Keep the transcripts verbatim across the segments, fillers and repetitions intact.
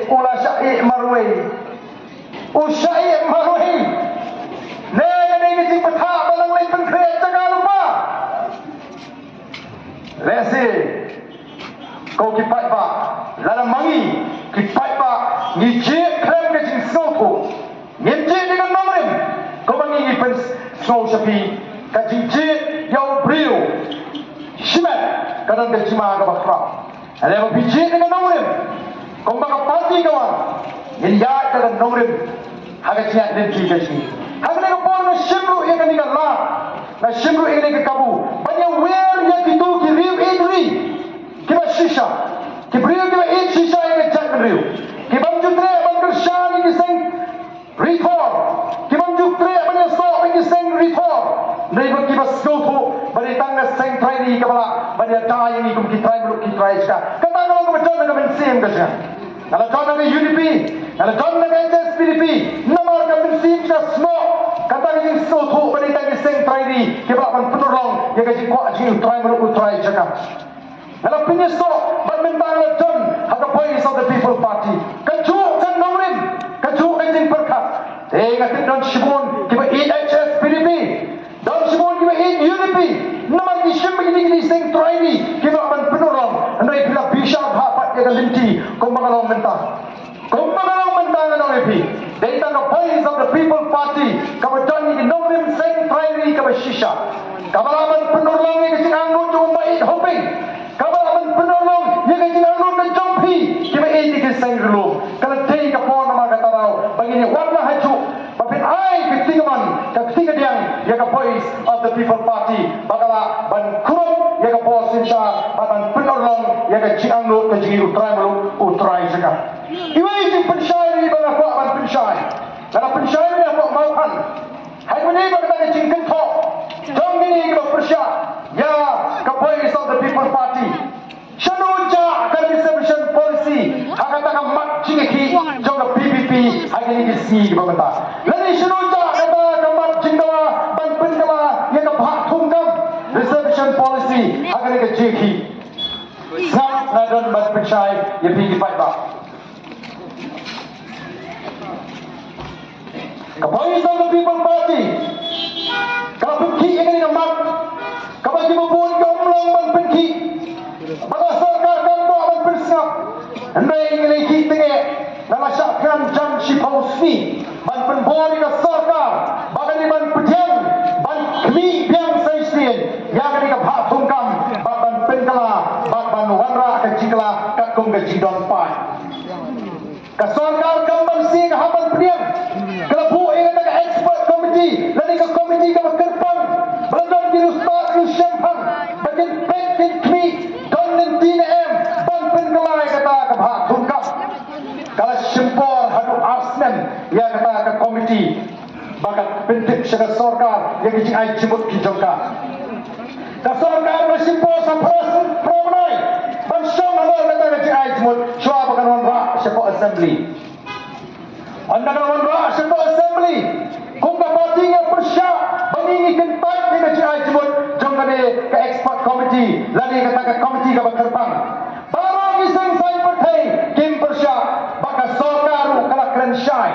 U la shah ïeh marwei. U shah ïeh marwei. Ne kane ka jingbthah ba nang leit pynkhreh jaka lypa. Lehse ko ki paidbah, lada ma ngi ki paidbah ngi jied khlem ka jingsngewthuh, ngim jied ïa ka nongrim, kumba ngi ngi pynsngew sha phi, ka jingjied ïa u briew shimet ka don ka jingma kaba khraw. Lada ba phi jied ïa ka nongrim, kumba ka party ka wan, ngin ïaid da ka nongrim ha ka jingïaid lynti ka jong ngi. Ha kane ka por nga shim ruh ïa kane ka lad, nga shim ruh ïa kane ka kabu ban ïawer ïa kito ki riew ïeit ri kiba shisha, ki briew kiba ïeit shisha ïa ka jaitbynriew, ki bym ju treh ban kyrshan ïa ki seng ri thor, ki bym ju treh ban ïasoh ïa ki seng ri thor. Hynrei ba kiba sngewthuh ba dei tang ka seng trai ri kaba lah ban ïada ïa ngi kum ki trai muluk ki trai jaka. Kata ka long kaba don ha ka mynsiem ka jong nga. Nga la don ha ka U D P, nga la don ha ka H S P D P, namar ka mynsiem ka snoh, kata ka jingsngewthuh ba dei tang ki seng trai ri kiba lah ban pynurlong ïa ka jingkwah jong u trai muluk u trai jaka. Nga la pynïasoh bad mynta nga la don ha ka Voice of the People Party. Kajuh ka nongrim, kajuh ka jingpyrkhat. Te nga tip don shibun kiba ïeit H S P D P, don shibun kiba ïeit U D P. Namar ki shim ba kine kine seng trai ri kiba lah ban pynurlong. Hynrei phi la bishar bha pat ïa ka lynti kumba ka long mynta. Kumba ka long mynta nga ong ïa phi, dei tang ka Voice of the People Party kaba don ïa ki nongrim seng trai ri kaba shisha, kaba lah ban pynurlong ïa ka jingangnud jong u Bah Ïeit Hoping, kaba lah ban pynurlong ïa ka jingangnud ka jong phi kiba ïeit ïa ki seng ri lum. Ka la dei ka por namar kata daw ba ngin ïa wan la hajuh ba phin ai ka kti kamon ka kti kadiang ïa ka Voice of the People Party ba ka lah ban kurup ïa ka bor synshar bad ban pynurlong ïa ka jingangnud ka jong u trai muluk u trai jaka. Iwei i jingpynshai ri ba nga kwah ban pynshai. Nga la pynshai ri hapoh Mawphan. Hai mynne ba kata ka jingkynthoh jong kine kiba pyrshah ïa ka Voice of the People Party. Shano jah ka reservation policy ha kata ka mat jingïakhih jong ka V P P ha kine ki sngi kiba mynta? Lane shano jah kata ka mat jingdawa ban pynkylla ïa ka bhah thungkam reservation policy ha kane ka jingïakhih? Sngap, nga don ban pynshai ïa phi ki paidbah. Ka Voice of the People Party ka la pynkhih ïa kane ka mat kaba kiba bun kim long ban pynkhih. Ba ka sorkar kam kwah ban pynsngap. Hynrei ngi la ïakhih tyngeh, nga la shah kren jan shiphew sngi ban pynbor ïa ka sorkar ba ka dei ban pdiang, ban khmih biang sa shisien ïa kane ka bhah thungkam bad ban pynkylla bad ban wanrah ka jingkylla katkum ka jingdon paid. Ka sorkar kam banse ka hap ban pdiang. Ka la buh ïa kata ka expert committee lane ka committee kaba kyrpang ba la don ki riewstad riewshemphang ba kin peit kin khmih don lynti ne em ban pynkylla ïa kata ka bhah thungkam. Ka la shim por haduh ar snem ïa kata ka committee ba ka pyntip sha ka sorkar ïa ka jingai jingmut ki jong ka. Ka sorkar ka la shim por sa phra, phra bnai ban shong halor kata ka jingai jingmut shuwa ba kan wanrah shapoh assembly. Ynda kan wanrah shapoh assembly, kum ka party ngi pyrshah ba ngi, ngi kyntait ïa ka jingai jingmut jong kane ka expert committee lane kata ka committee kaba kyrpang. Baroh ki seng saiñ pyrthei kim pyrshah, ba ka sorkar ruh ka la kren shai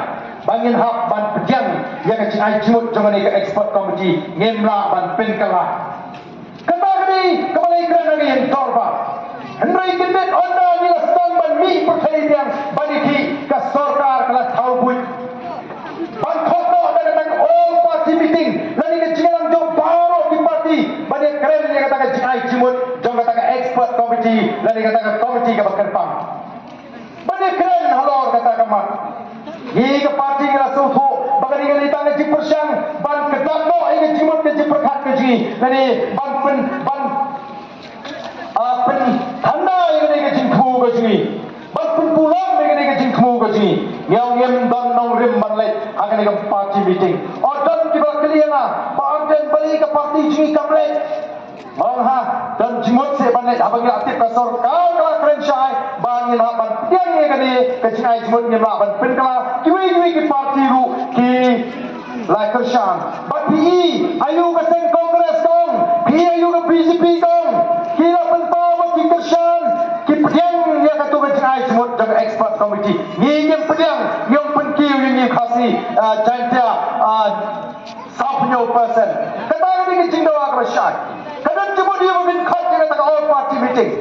ba ngin hap ban pdiang ïa ka jingai jingmut jong kane ka expert committee, ngim lah ban pynkylla. Kata ka dei kaba la ïakren ha ka ïing dorbar. Hynrei kyndit ynda ngi la sdang ban mih pyrthei biang ban ïakhih, ka sorkar ka la thaw buit ban khot noh da kata ka all party meeting lane ka jingïalang jong baroh ki party ban ïakren ïa kata ka jingai jingmut jong kata ka expert committee lane kata ka committee kaba kyrpang. Ban ïakren halor kata ka mat. Ngi ka party ngi la sngewthuh ba kane ka dei tang ka jingpyrshang ban kdap noh ïa ka jingmut ka jingpyrkhat ka jong ngi lane ban pyn, ban, ah, pynthanda ïa kane ka jingthmu ka jong ngi, ban pynburom ïa kane ka jingthmu ka jong ngi. Ngi ong ngim don nongrim ban leit ha kane ka party meeting. Ong don kiba kylli ïa nga, Bah Ardent, balei ka party jong ngi kam leit? Nga ong ha, don jingmut seh ban leit haba ngi la tip ka sorkar ka la kren shai ba ngin hap ban pdiang ïa kane ka jingai jingmut, ngim lah ban pynkylla. Kiwei kiwei ki party ruh ki la kyrshan. Bad phi i aïu ka seng Congress ka ong, phi i aïu ka B J P ka ong, ki la pynpaw ba ki kyrshan, ki pdiang ïa kato ka jingai jingmut jong ka expert committee. Ngi ngim pdiang, ngim pynkiew ïa ngi Khasi, ah, Jaintia, ah, sawphew percent. Kata ka dei ka jingdawa kaba shai. Ka don jingmut ïa ba phin khot ïa kata ka all party meeting.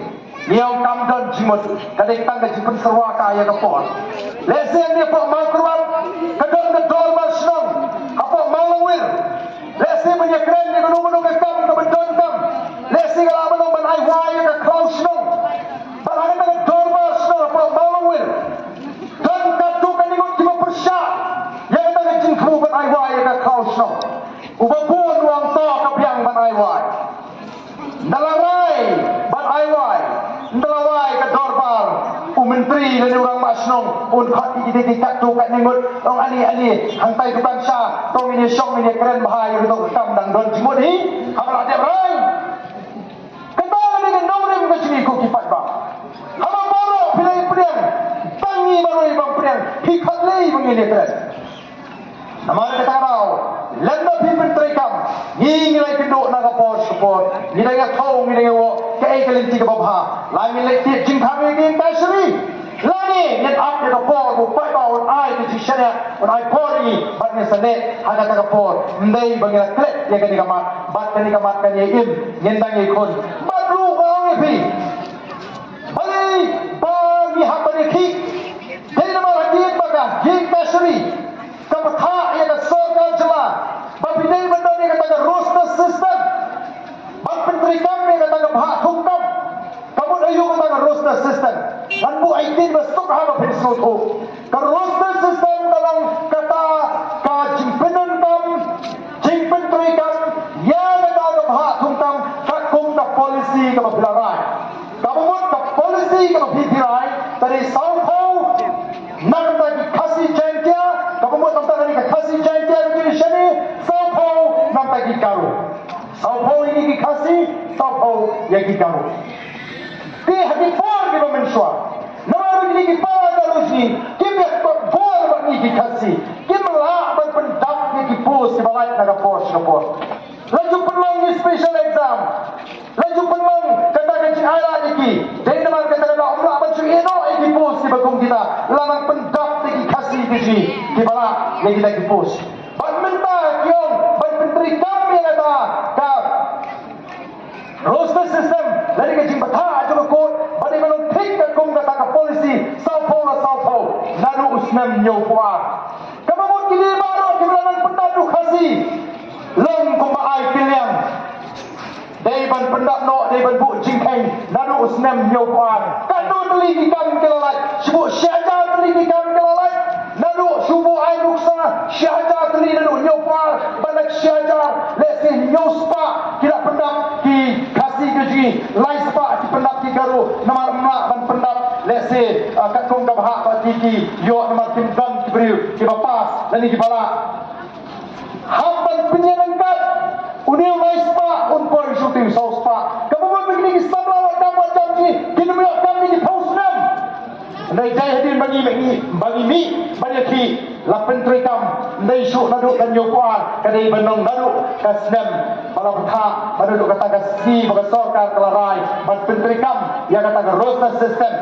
Ngi ong kam don jingmut, ka dei tang ka jingpynsyrwa ka ïa ka por. Lehse ngi hapoh Mawkyrwat, ka don ka dorbar shnong hapoh Mawlongwir. Lehse ban ïakren ïa kano kano ka kam kaba donkam. Lehse ka lah ban long ban ai wai ïa ka khlaw shnong. Bad ha kata ka dorbar shnong hapoh Mawlongwir, don katto katne ngut kiba pyrshah ïa kata ka jingthmu ban ai wai ïa ka khlaw shnong. Uba bun u ong to ka biang ban ai wai. Ynda la rai ban ai wai, ynda la wai ka dorbar, u myntri lane u rangbah shnong un khot ïa kita ki katto katne ngut, ong ale ale, hangtai dukan sha, to ngin ïa shong ngin ïa kren bha ïa kato ka kam, dang don jingmut hi, haba la dep rai. Kata ka dei ka nongrim ka jong ngi ko ki paidbah. Haba baroh phi la ïa pdiang, tang ngi baroh ïa bym pdiang, phi khot lei ba ngin ïa kren. Namar kata ka daw, lada phi pyntreikam, ngi ngi la ïakynduh na ka por sha ka por, ngi dang ïathuh, ngi dang ïawad, kaei ka lynti kaba bha. La ngin leit tied jingkhang ïa ka ïing kashari. Lane ngin ap ïa ka por ba u paidbah un ai ka jingshaniah, un ai por ïa ngi, bad ngin sa leit ha kata ka por. Ym dei ba ngin la klet ïa kane ka mat, bad kane ka mat kan ïai im, ngin dang ïai khun. Bad ruh nga ong ïa phi, balei ba ngi hap ban ïakhih? Dei namar ha ka ïing ba ka ïing kashari ka bthah ïa ka sorkar jylla ba phi dei ban don ïa kata ka roster system ban pyntreikam ïa kata ka bhah thungkam. Ka mut aïu kata ka roster system? Ngan buh aiti ba suk ha ba phin sngewthuh. Ka roster system ka long kata ka jingpyndonkam, jingpyntreikam ïa kata ka bhah thungkam katkum ka policy kaba phi la rai. Kaba mut ka policy kaba phi phi rai, ka dei sawphew na ka bynta ki Khasi Jaiñtia, kaba mut na ka bynta ka Khasi Jaiñtia ka dei shane, sawphew na ka bynta ki Garo. Sawphew ïa ki Khasi, sawphew ïa ki Garo. Te ha ki por kiba mynshuwa, namar kine ki para Garo jong ngi kim ïakop bor bad ngi ki Khasi, kim lah ban pyndap ïa ki post kiba lait na ka por sha ka por. La ju pynlong ki special exam. La ju pynlong kata ka jingai lad ïa ki. Dei namar kata ka daw ym lah ban shu ïehnoh ïa ki post kiba kum kita. La nang pyndap ïa ki Khasi Khasi kiba lah ïa kita ki post. Bad mynta ki ong ban pyntreikam ïa kata ka roster system lane ka jingbthah jong ka court ba dei ban long thik katkum kata ka policy sawphew la sawphew naduh u snem hynñiewphew ar. Kaba mut kine baroh kiba la nang pyndap u Khasi long kumba ai kylliang. Dei ban pyndap noh, dei ban buh jingkheiñ naduh u snem hynñiewphew ar. Katno tylli ki kam ki la lait? Shu buh shi hajar tylli ki kam ki la lait. Naduh shu buh ai nuksa shi hajar tylli naduh hynñiewphew ar bad na shi hajar, lehse hynñiewspah ki la pyndap ki Khasi ka jong ngi, laispah ki pyndap ki Garo, namar ym lah ban pyndap lehse, ah, katkum ka bhah ba ki ki ïoh namar kim don ki briew kiba pass lane kiba lah. Hap ban pynïaryngkat une u laispah un poi sha uto u sawspah. Kaba mut ba kine ki samla wad kam wad jam jong ngi kin ym ïoh kam ne ki phew snem. Hynrei dei hadien ba ngi mih, ba ngi mih ban ïakhih la pyntreikam, ym dei shuh naduh ka hynñiewphew ar, ka dei ban long naduh ka snem ba la bthah, ba naduh kata ka sngi ba ka sorkar ka la rai ban pyntreikam ïa kata ka roster system.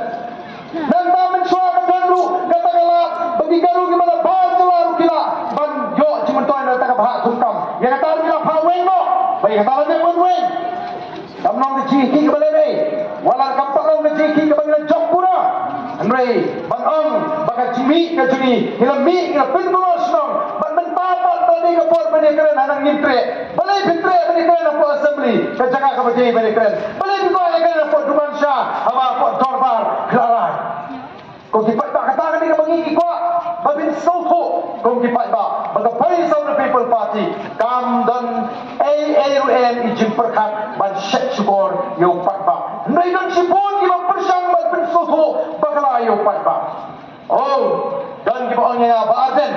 Nangta mynshuwa ka don ruh kata ka lad ba ki Garo kiba na bar jylla ruh ki lah ban ïoh jingmyntoi na kata ka bhah thungkam. Ïa kata ruh ki la phah weng noh. Ba ïa kata la dep ban weng. Kam long ka jingïakhih kaba lehbeiñ. Wat la kam pat long ka jingïakhih kaba ngi la jop pura. Hynrei ban ong ba ka jingmih ka jong ngi, ngi la mih, ngi la pynkulmar shnong. Bad mynta pat ba dei ka por ban ïakren, hangne ngim treh. Balei phi treh ban ïakren hapoh Assembly, ka jaka kaba dei ban ïakren? Balei phi kwah ïakren hapoh dukan sha, haba hapoh dorbar phi la rai? Ko ki paidbah, kata ka dei kaba ngi ngi kwah ba phin sngewthuh, ko ki paidbah, ba ka Voice of the People Party kam don ei ei ruh ei ei jingpyrkhat ban shet shukor ïa u paidbah. Hynrei don shibun kiba pyrshang ban pynsngewthuh bakla ïa u paidbah. Oh, don kiba ong ïa nga, Bah Ardent,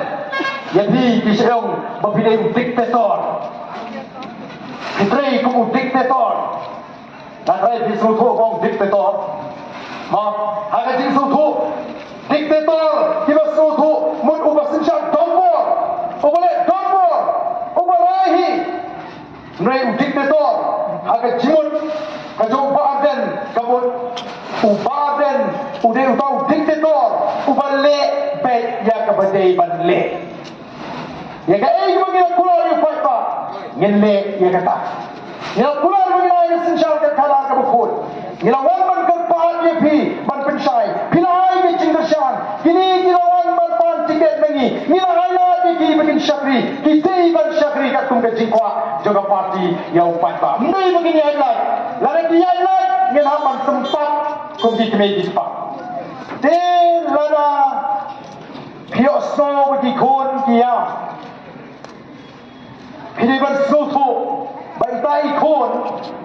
ïa phi ki shu ong ba phi dei u dictator. Phi trei kum u dictator. Nga trai phi sngewthuh ba ong dictator. Mo, ha ka jingsngewthuh dictator kiba sngewthuh mut uba synshar donbor, uba leh donbor, uba rai hi. Hynrei u dictator ha ka jingmut ka jong u Bah Ardent ka mut u Bah Ardent U dei uta u dictator uba leh beit ïa kaba dei ban leh. Ïa kaei kaba ngi la kular ïa u paidbah, ngin leh ïa kata. Ngi la kular ba ngin ai ïa ka synshar ka khadar kaba khuid. Ngi la wan ban kyrpad ïa phi ban pynshai. Phi la ai ka jingkyrshan. Kine ki la wan ban pan tiket na ngi. Ngi la ai lad ïa ki ba kin shakri. Ki dei ban shakri katkum ka jingkwah jong ka party ïa u paidbah. Ym dei ba kin ïaid lait. Lada ki ïaid lait, ngin hap ban sympat kum ki kmie ki kpa. Te lada phi ïohsngew ba ki khun ki ïam, phi dei ban sngewthuh ba ita i khun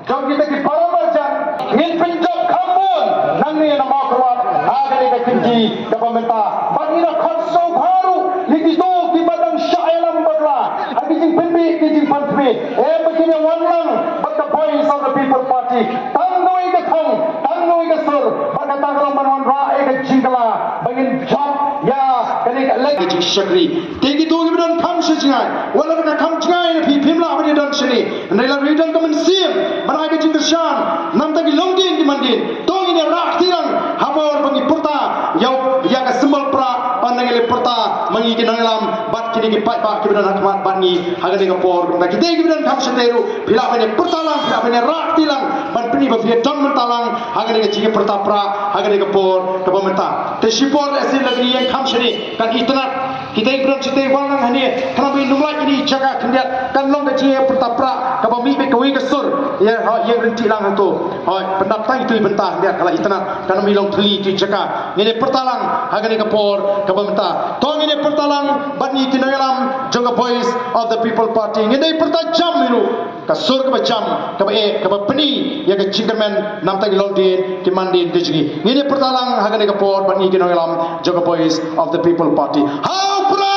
jong kita ki para marjan. Ngin pynjop kham bun nangne na Mawkyrwat ha kane ka kynti kaba mynta. Bad ngi la khot sngewbha ruh ïa kito kiba dang shah ïalam bakla ha ki jingpynbeit ki jingpynthame, eh, ba kin ïa wan lang bad ka Voice of the People Party. Tang kawei ka thong, tang kawei ka sur, bad kata ka long ban wanrah ïa ka jingkylla ba ngin jop ïa kane ka leh ka jingshakri. Te kito kiba don kham sha jngai, wat la ka kham jngai na phi, phim lah ban ïa don shane. Hynrei lada don ka mynsiem ban ai ka jingkyrshan, namar ki longdien ki mandien, to ngin ïa rah kti lang ha por ba ngi pyrta ïa, ïa ka symbol prah, ban ngi leh pyrta ma ngi ki nongïalam bad kine ki paidbah kiba don ha khmat bad ngi ha kane ka por. Kumta kito kiba don kham shatei ruh, phi lah ban ïa pyrta lang, phi lah ban ïa rah kti lang ban pyni ba phi ïa don mynta lang ha kane ka jingïapyrta prah ha kane ka por kaba mynta. Te shipor lehse lada ngi ïeng kham shane, kan itynnad. Kita kiba don shatei wan lang hangne, khnang ba ngin ym lait ïa kane ka jaka khyndiat, kan long ka jingïapyrta prah kaba mih beit kawei ka sur. Ïa, hooid, ïeng ryntih lang hangto. Hooid, pyndap tang ito i bynta khyndiat, ka la itynnad, kan ym long thylli ito i jaka. Ngin ïa pyrta lang ha kane ka por kaba mynta. To ngin ïa pyrta lang bad ngi ki nongïalam jong ka Voice of the People Party. Ngin ïa pyrta jam hi ruh. Ka sur kaba jam, kaba eh, kaba pyni ïa ka jingkyrmen namar ki longdien ki mandien ka jong ngi. Ngin ïa pyrta lang ha kane ka por bad ngi ki nongïalam jong ka Voice of the People Party. Ha u prah!